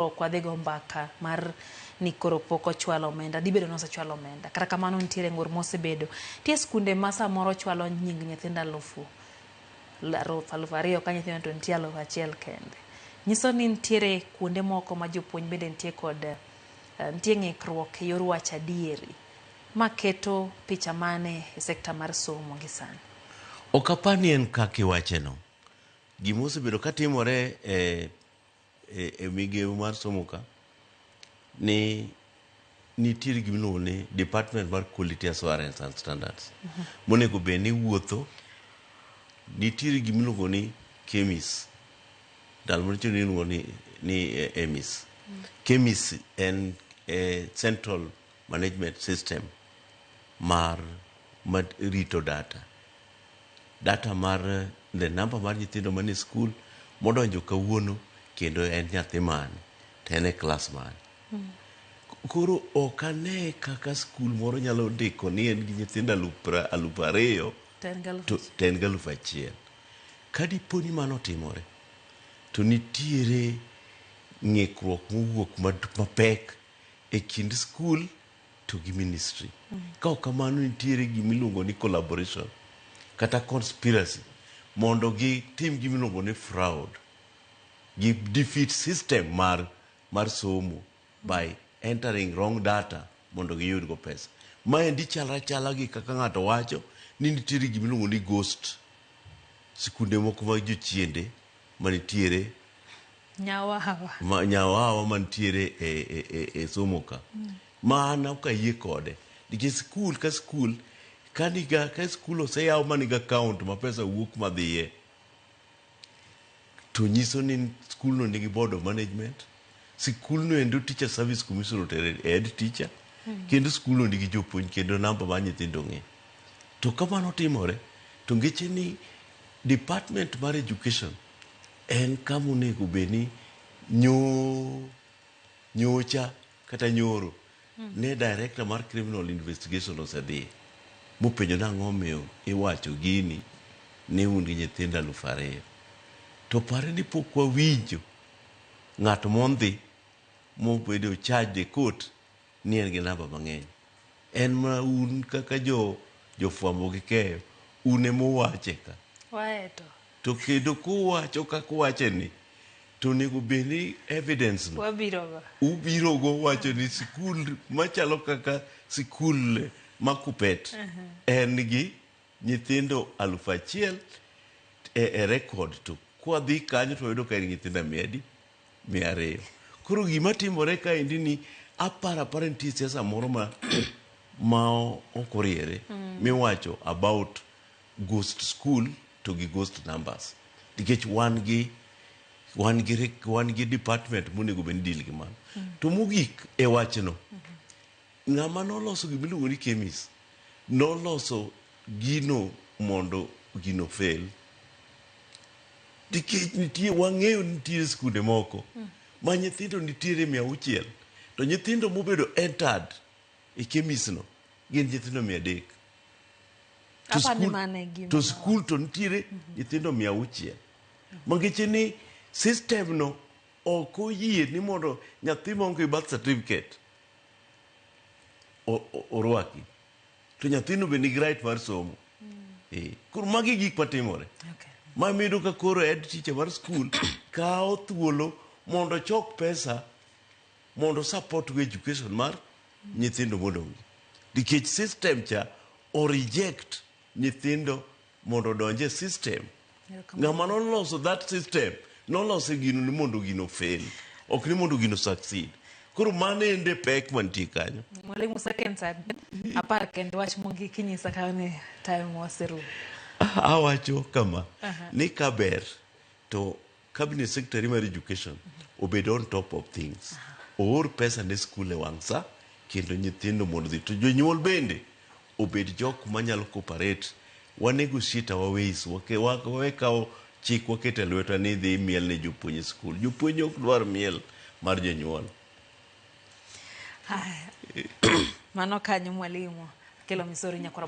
Ok wadhi go mbaka mar ni koro pok ochwalo omenda, dhi bedo ni osechwalo omenda. Kata kamano nitiere ng'ur mosebedo. Nitie skunde ma samoro chwalo nying nyithindo alufu 2000 ka nyithindo to nitie 1000 kende. Nyiso ni nitiere kuonde moko ma jopuonj bende nitie kod nitie ng'ikruok e yor wacho adieri. Ma keto picha mane e sekta mar somo gi sani? Ok apar ni en kaka iwacheno. Gima osebedo katimore e e migewo mar somo ka ni nitiere gima iluongo ni Department mar Quality Assurance and Standards monego bed ni wuotho. Nitiere gima iluongo ni KEMIS. Ndalo moro chon iluongo ni EMIS. KEMIS en Central Management System mar rito data. Data mar the number mar nyithindo manie skul modonjo kawuono kendo en nyathi mane to en e klas mane. Koro ok ane kaka skul moro nyalo ndiko ni en gi nyithindo 20,000 to en gi 1000. Ka dipo ni mano otimore to nitiere ng'ikruok mowuok mapek e kind skul to gi ministry. Ka ok kamano nitiere gima iluongo ni collaboration kata conspiracy mondo gitim gima iluongo ni fraud. Gi defeat system mar somo by entering wrong data mondo giyud go pesa. Maendi chal achala gi kaka ng'ato wacho ni nitiere gima iluongo ni ghost. Sikunde moko mag jochiende manitiere Nyawawa. Ma, nyawawa mantiere e somo ka. Ma an ok ayie kode. Nikech skul ka skul, ka niga, ka skul oseyaw ma nigi account ma pesa wuok madhiye, to nyiso ni skulno nigi board of management, sikulno endo Teacher Service Commission otere e head teacher, kendo skulno nigi jopuonj kendo namba mar nyithindo ong'e. To ka mano timore, to ngeche ni department mar education en kama onego bed ni nyocha kata nyoro ne director mar criminal investigation osedhi mopenjo ni ang'o omiyo iwacho gini ni un gi nyithindo 2000. To pare ni pok wawinjo ng'at mondhi mobedo charged e court ni en gi namba mang'eny. En ma un kaka jo jofwambo gi keyo un ema uwache ka. Waeto. To kendo kuwacho kaka uwache ni to onego bed ni evidence no wabiro go. Ubiro go wacho ni sikul machalo kaka sikul ma Kupet en gi nyithindo 1000 e record to kwadhi kanyo to wayudo ka en gi nyithindo mia adi? 200. Koro gima timore kaendi ni aparo apara nitie siasa moro ma ok oriere miwacho about ghost school to gi ghost numbers. Nikech wan gi department monego bed ni deal gi mano. To mogik e wachno, ng'ama noloso gima iluongo ni KEMIS noloso gino mondo gino fail. Nikech nitie wang'eyo ni nitie skunde moko ma nyithindo nitiere 600 to nyithindo mobedo entered e KEMIS no gin nyithindo 300. To Apani skul, mano e gima to skul to nitiere nyithindo 600. Mangeche ni system no ok oyie ni mondo nyathi maonge gi birth certificate orwaki. To nyathino be nigi right mar somo. Koro magi gik matimore. Ma miyudo ka koro head teacher mar skul kawo thuolo mondo ochok pesa mondo support go education mar nyithindo modong'. Nikech system cha o reject nyithindo mondo odonj e system. Ng'ama noloso that system noloso gino ni mondo gino fail, ok ni mondo gino succeed. Koro mano ende pek mantie kanyo. Mwalimu, seconds 10 kende, wach mogik inyisa ka ni time waserumo. Awacho kama ni kaber to cabinet secretary mar education obed on top of things. Oor pesa ne skul e wang' sa kendo nyithindo mondo odhi. To jonyuol bende obed jok manyalo cooperate. Wa negotiate our ways. Wawe kawo chik waketo e lwetwa ni idhi imiel ne jopuonj e skul. Jopuonj ok dwar miel mar jonyuol. Haya. Mano kanyo mwalimu. Kelo misori nyakwara.